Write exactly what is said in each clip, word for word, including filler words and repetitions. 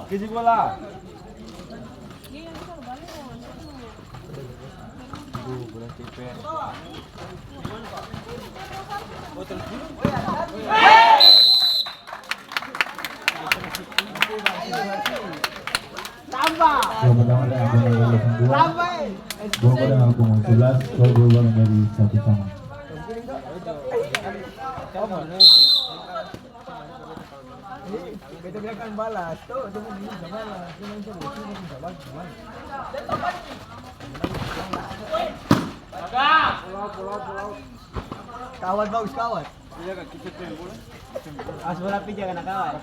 Kisi bola. Tambah. Tambah, eh. Dua kali aku mau sebelas, kau berubah menjadi satu sama. Beta bilang kan balas, tuh, dia bilang bisa balas, dia bilang bisa balas, dia bilang bisa balas, gimana? Kawat, bagus, kawat. Iya, Kak, kita tuh yang bola. As bola pi jaga nak kawat.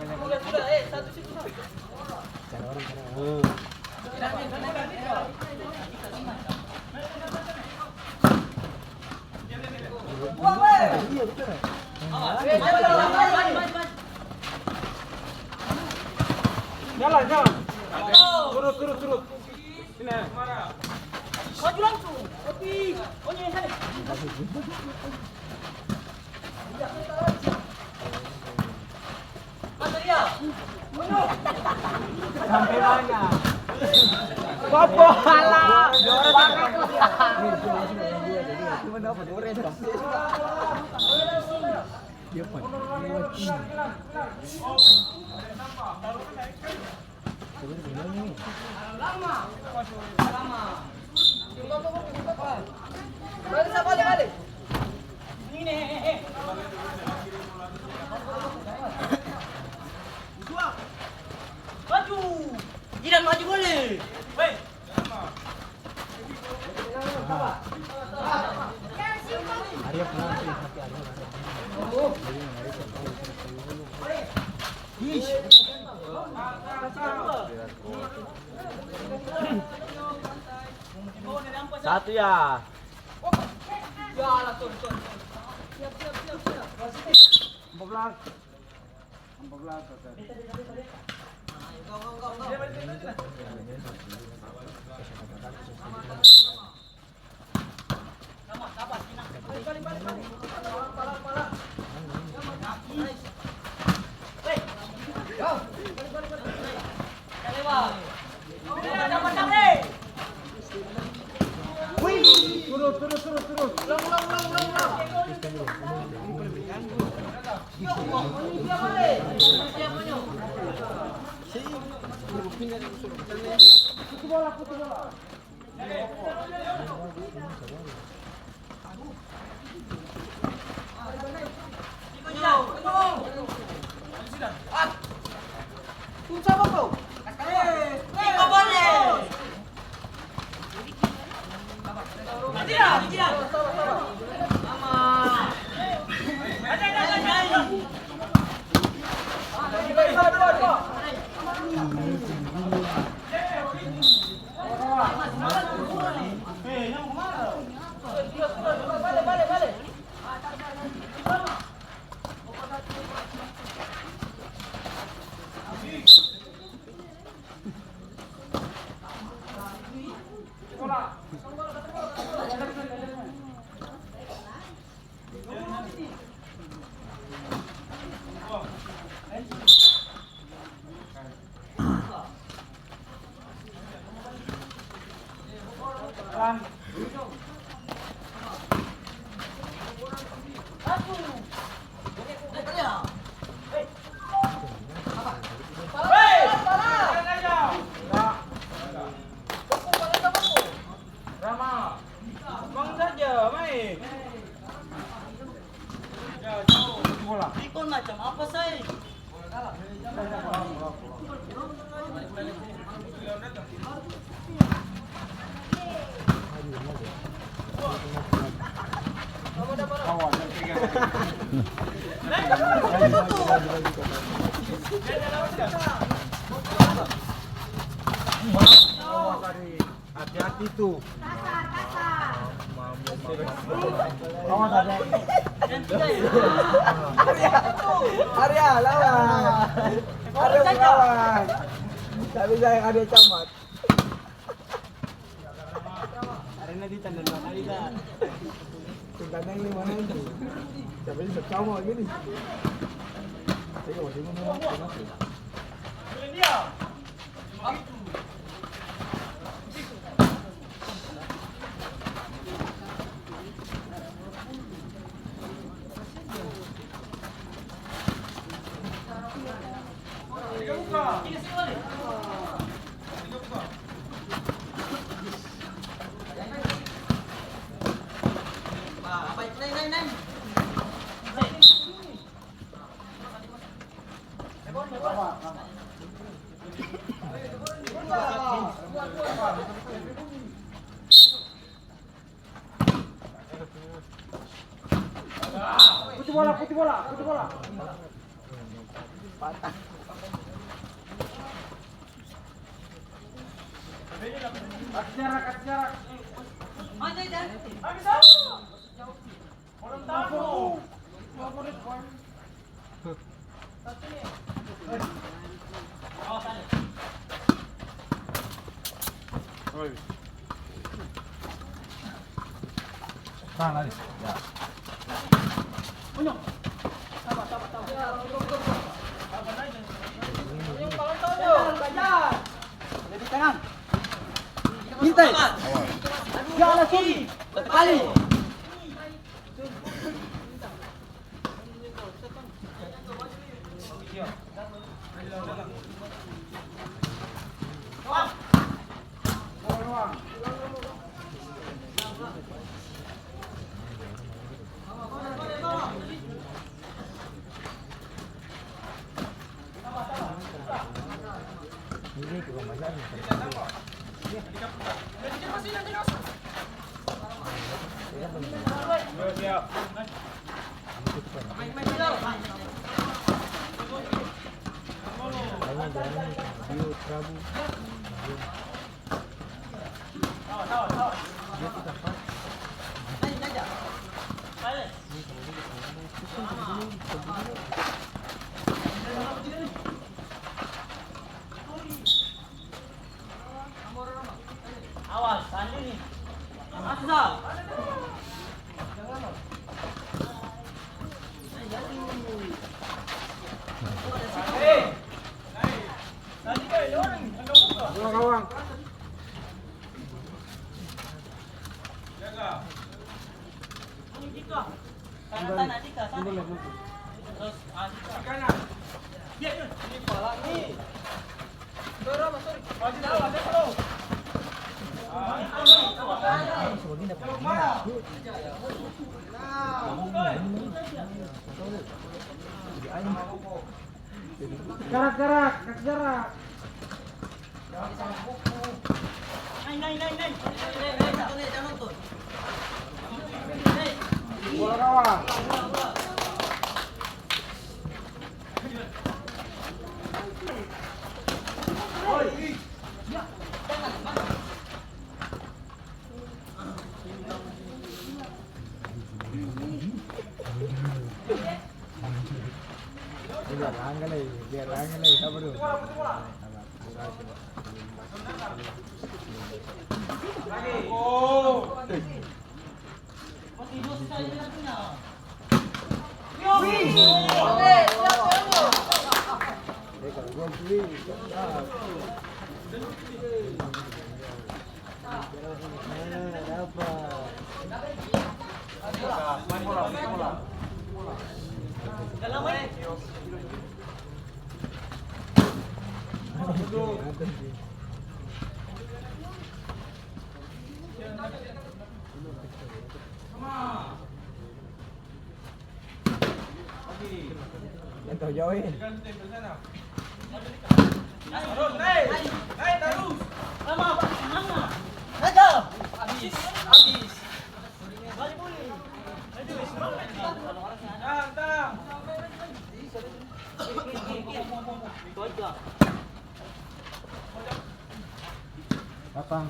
Jalan, jalan. Turut, turut, turut. Sini. Maju langsung. Oke. Oh, ini sana. Sampai mana? Bapak, alah. Dia pan. Maju! Jidan maju boleh! Satu ya. Empat belas. Empat belas, oke. Rama, bang saja, mai. Ikon macam apa, say? Hati-hati tu. Awas ada. Arya, lawan. Arya melawan. Tapi saya ada camat. Karena di tanda dua kali dah. Tanda yang lima nanti. Tapi bisa camat gini. Saya masih mau. Dia. Putih bola, putih bola, putih bola. Kasih jarak, kasih jarak. Tahan, Aris. Ya. Lebih kanan. Pintai. Awas. Ya, langsung. Satu kali. Awas, sandiri. Awas, Zal. Hei. Tadi kan ada orang, ada muka. Gawang, gawang. Jaga. Ini kita. Kanan, kanan, Dika, sana. Terus, ah, Dika. Kanan. Dia, dia. Ini pala, nih. Sorry, Mas, sorry. Maju, maju, maju. Ah, ini, ini. Nah. Gerak, gerak, kasih gerak. Bola kawan. Biar rangga lai, biar rangga lai, sabar dulu. Yang tahu jauh, eh. Datang.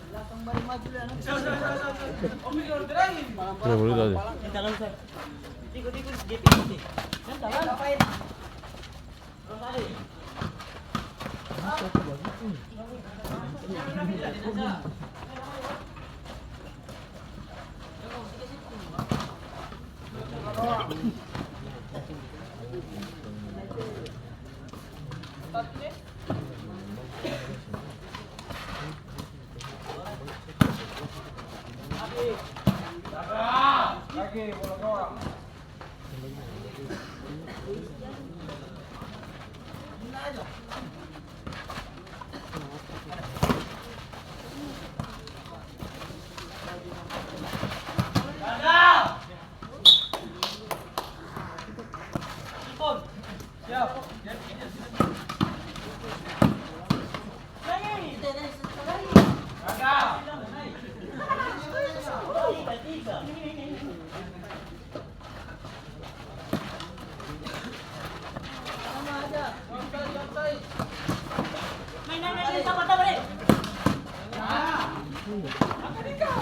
Tiga puluh tadi.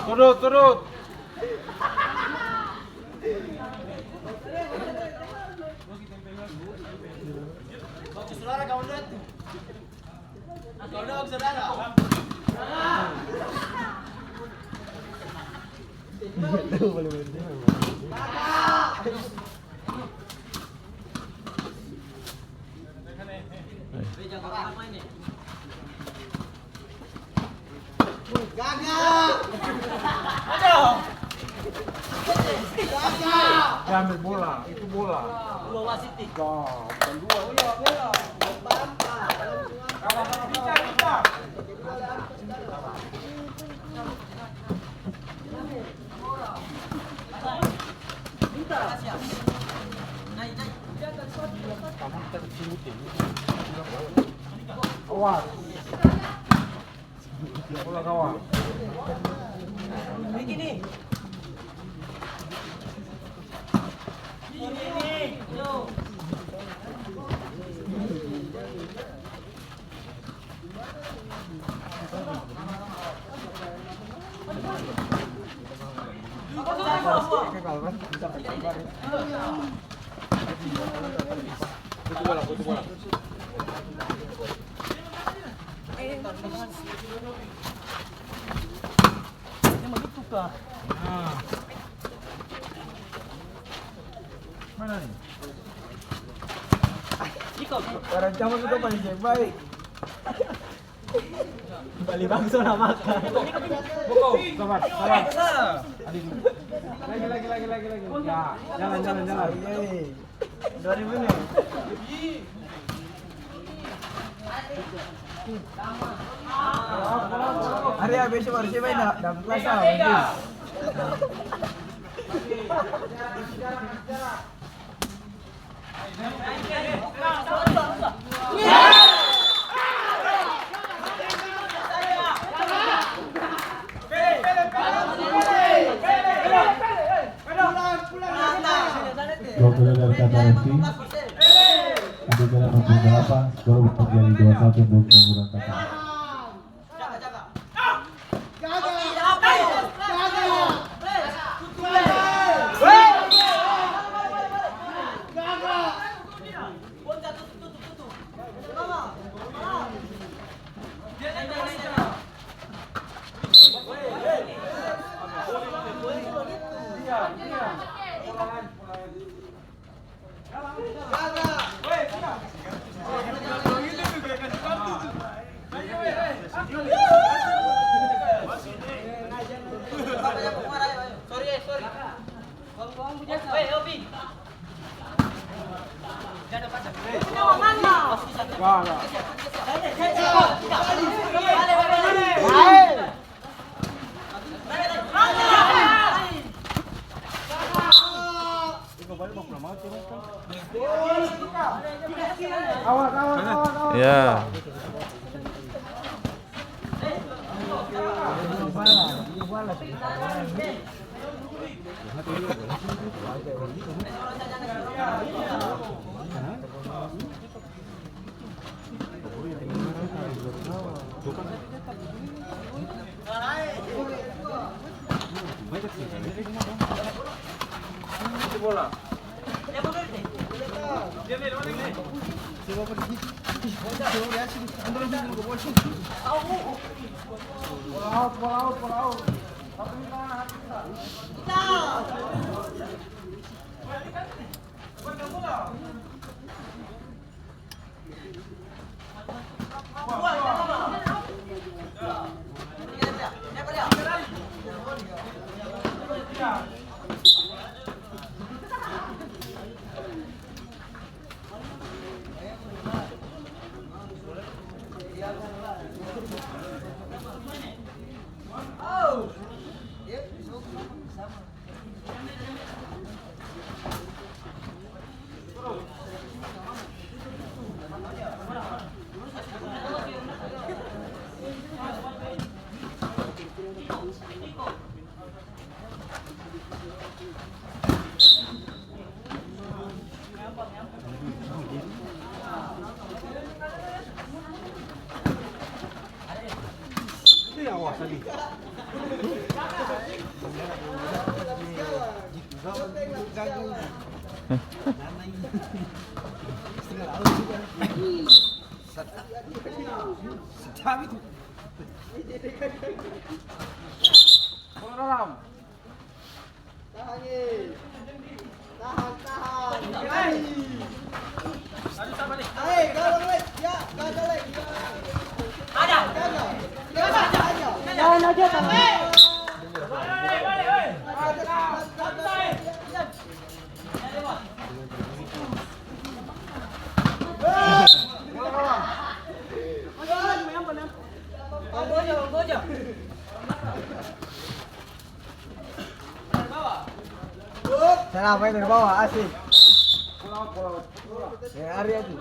Turut, turut. Dia ambil bola, itu bola. Dua wasit nih. Ya, bukan dua. Oh iya, bola. Awas. Bola gawang. Mana ni? Orang campur itu paling baik. Bali bangso na makang. Sabar, sabar. Lagi, lagi, lagi, lagi, lagi. Ya, jalan, jalan, jalan. Dua ribu nih. Hari habis baru sih main da-, dalam kelas ah, bagus. Dua puluh dari K T R T, tiga dari enam puluh delapan, skor berubah jadi dua satu untuk keunggulan K T R T. Ya. Tahan, eh. Tahan, tahan. Berani. Ayo, gagal, Lek. Ya, gagal, Lek. Ya. Ada. Gagal. Gagal, gagal. Lawan aja, Bang. Ada, gagal, gagal. Bang Bojo, Bang Bojo. Salah, main dari bawah, asik. Ya, Arya tuh.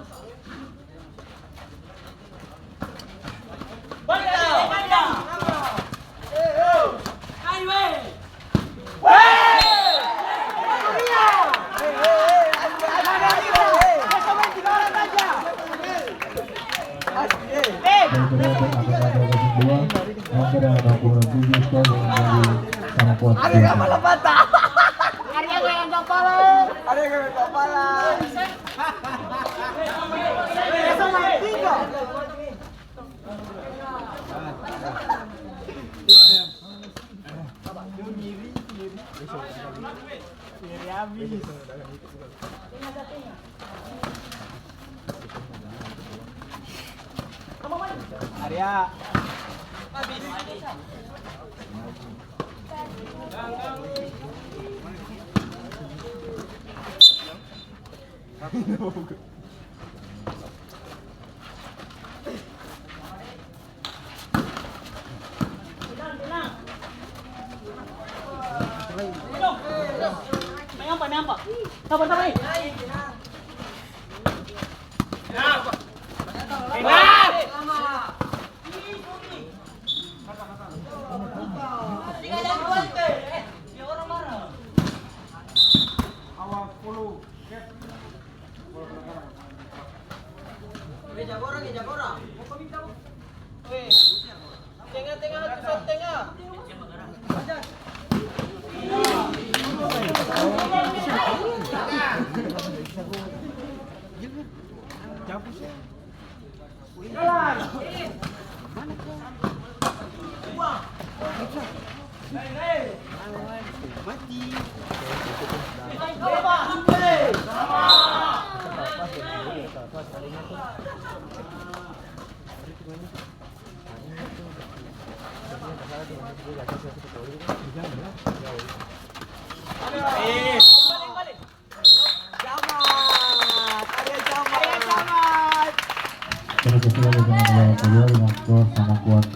Nomor dua puluh tujuh, skor yang menjadi sama kuat. Ada yang malah patah. Ada yang goyang kepala. Ada yang goyang kepala. Sama tiga. Ngiri, ngiri. Ngiri abis. Arya. Camat, Arya Camat. Terus sesuai dengan nomor kedua dengan skor sama kuat.